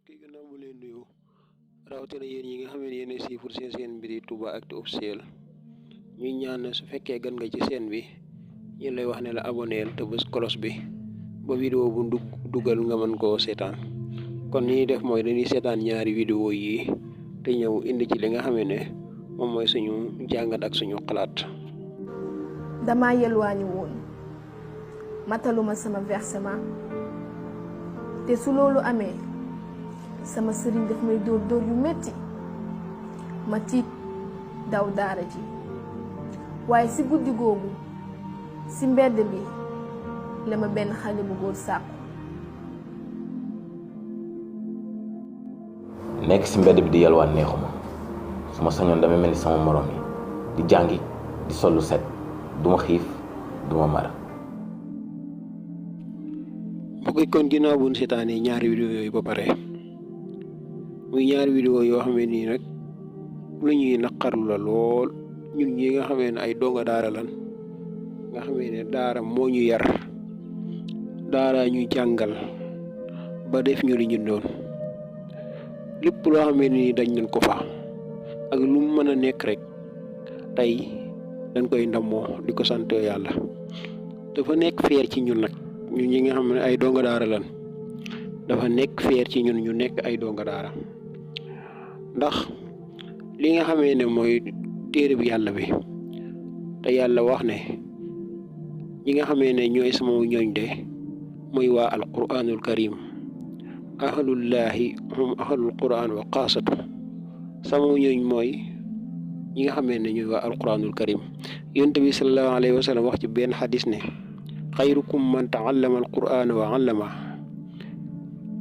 mbokk yi gannaaw bu leen nuyu rawatina yéen yi nga xam ne yéen a siifur seen mbiri Toubaactu officiel ñuy ñaan su fekkee gan nga ci seen bi ñu lay wax ne la aboneel te bës kolos bi ba vidéo bu dugal nga mën koo seetaan kon li ñuy def mooy dañuy seetaan ñaari vidéo yi te ñëw indi ci li nga xam ne moom mooy suñu jàngat ak suñu xalaat. dama yelwaani woon mataluma sama versement te su loolu amee sama sëriñ daf may dóor yu metti ma tiit daw daara ji waaye si guddi googu si mbedd bi la ma benn xale bu góor sàkku. nekk si mbedd bi di yalwaan neexuma su ma sañoon damay mel ni sama morom yi di jàngi di sollu set duma xiif duma mar. mbokk kon ginnaaw bu ñu seetaanee ñaari vidéo yooyu ba pare muy ñaari vidéo yoo xam ne nii nag lu ñuy naqarlu la lool ñun ñi nga xamee ne ay donga daara lan nga xamee ne daara moo ñu yar daara ñu jàngal ba def ñu li ñu doon lépp loo xamee ne nii dañ nañ ko fa ak lu mu mën a nekk rek tey dañ koy ndamoo di ko sant yàlla dafa nekk fier ci ñun nag ñun ñi nga xam ne ay donga daara lan dafa nekk fier ci ñun ñu nekk ay donga daara ndax li nga xamee ne mooy téere bi yàlla bi te yàlla wax ne ñi nga xamee ne ñooy sama ñooñ de muy waa alquranul karim ahlullahi hum ahlul quran wa qaasatu sama ñooñ mooy ñi nga xamee ne ñooy waa alquranul karim yonent bi sallallahu alayhi wa sallam wax ci benn xadis ne xayrukum man taallama alquran wa allama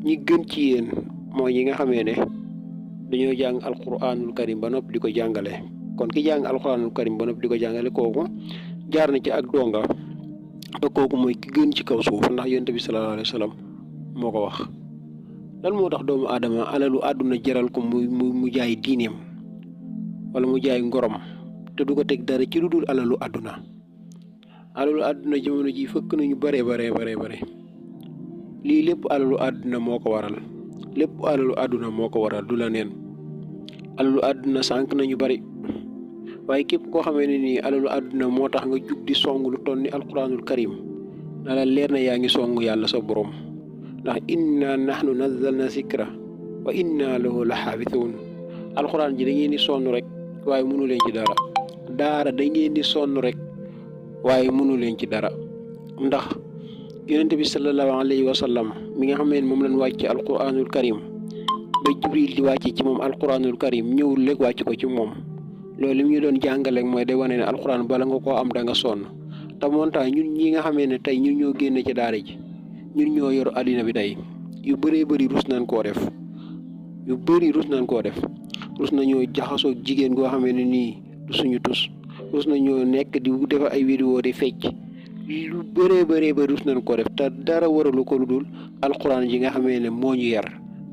ñi gën ci yéen mooy ñi nga xamee ne dañoo jàng alquranul karim ba noppi di ko jàngale kon ki jàng alquranul karim ba noppi di ko jàngale kooku jaar na ci ak donga te kooku mooy ki gën ci kaw suuf ndax yonent bi sallallahu alayhi wa sallam moo ko wax. lan moo tax doomu aadama alalu àdduna jaral ko mu jaay diineem wala mu jaay ngorom te du ko teg dara ci lu dul alalu àdduna jamono ji fëkk nañu bare lii lépp alalu àdduna moo ko waral du la neen alalu àdduna sànq nañu bari waaye képp koo xamee ne nii alalu àdduna moo tax nga jug di song lu toll ni alquranul karim na la leer na yaa ngi song yàlla sa borom ndax inna nahnu nazzalna zikra wa inna lahu la xaafisuun alquran ji da ngeen di sonn rek waaye mënu leen ci dara daara da ngeen di sonn rek waaye mënu leen ci dara ndax yonente bi sallallahu alayhi wa sallam mi nga xam ne moom lañ wàcc alquranul karim ba jibril di wàcc ci moom alquranul karim ñëwul rek wàcc ko ci moom loolu li ñu doon jàngale mooy day wane ne alquran bala nga koo am da nga sonn te monta ñun ñi nga xamee ne tey ñun ñoo génne ci daara ji ñun ñoo yor àddina bi tey yu bëree bëri rus nañ koo def rus nañoo jaxasoo jigéen goo xamee ne nii du suñu tus rus nañoo nekk di def ay vidéo di fecc lu bëree ba rus nañ koo def te dara waralu ko lu dul alquran ji nga xamee ne moo ñu yar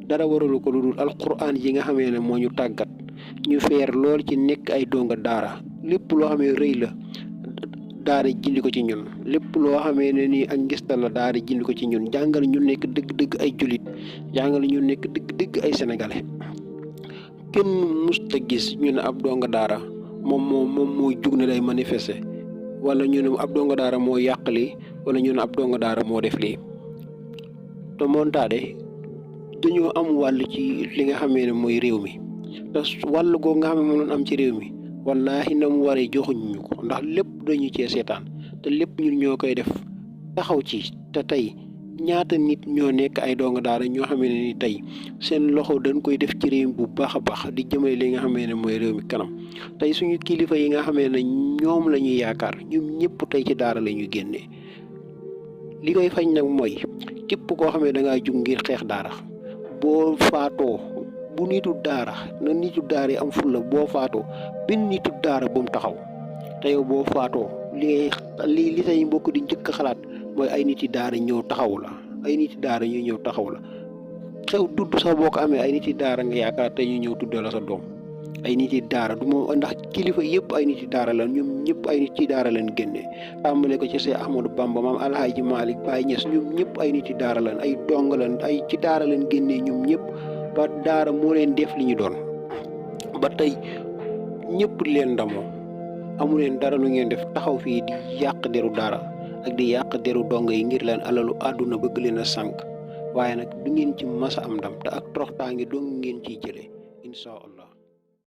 dara waralu ko lu dul alquran ji nga xamee ne moo ñu tàggat ñu feer lool ci nekk ay donga daara lépp loo xamee rëy la daara jindi ko ci ñun lépp loo xamee ne nii ak ngistal la daara jindi ko ci ñun jàngal ñu nekk dëgg-dëgg ay julit jàngal ñu nekk dëgg-dëgg ay sénégalais kenn musta gis ñu ne ab donga daara moom moo jug ne day manifester wala ñu ne ab donga daara moo yàq lii wala ñu ne ab donga daara moo def lii te montaade dañoo am wàll ci li nga xamee ne mooy réew mi te wàll googu nga xam ne moom lañ am ci réew mi wallahi na mu waree joxuñu ko ndax lépp dañu cee seetaan te lépp ñun ñoo koy def taxaw ci te tey ñaata nit ñoo nekk ay donga daara ñoo xamee ne ni tey seen loxo dañ koy def ci réew mi bu baax a baax di jëmale li nga xamee ne mooy réew mi kanam tey suñu kilifa yi nga xamee ne ñoom la ñuy yaakaar ñoom ñëpp tey ci daara la ñuy génnee li koy fañ nag mooy képp koo xamee da ngaa jug ngir xeex daara boo faatoo bu nitu daara na nitu daara yi am fulla boo faatoo benn nitu daara bu mu taxaw te yow boo faatoo li say mbokk di njëkk a xalaat mooy ay niti daara ñëw taxaw la xew tudd sax boo ko amee ay niti daara nga yaakaar te ñu ñëw tuddee la sa doom ay niti daara du moom ndax kilifa yëpp ay niti daara lan ñoom ñëpp ay niti daara lan génnee tàmbale ko ci Seex Ahmadu Bamba maam Alhaaji Malick Baye Niass ñoom ñëpp ay niti daara lan ay dong lan ay ci daara lan génnee ñoom ñëpp ba daara moo leen def li ñu doon ba tey ñëpp di leen ndamoo amu leen dara lu ngeen def taxaw fii di yàq deru daara ak di yàq deru dongo yi ngir leen alalu àdduna bëgg leen a sànq waaye nag du ngeen ci masa am ndam te ak toroxtaange dong ngeen ciy jëlee incha allah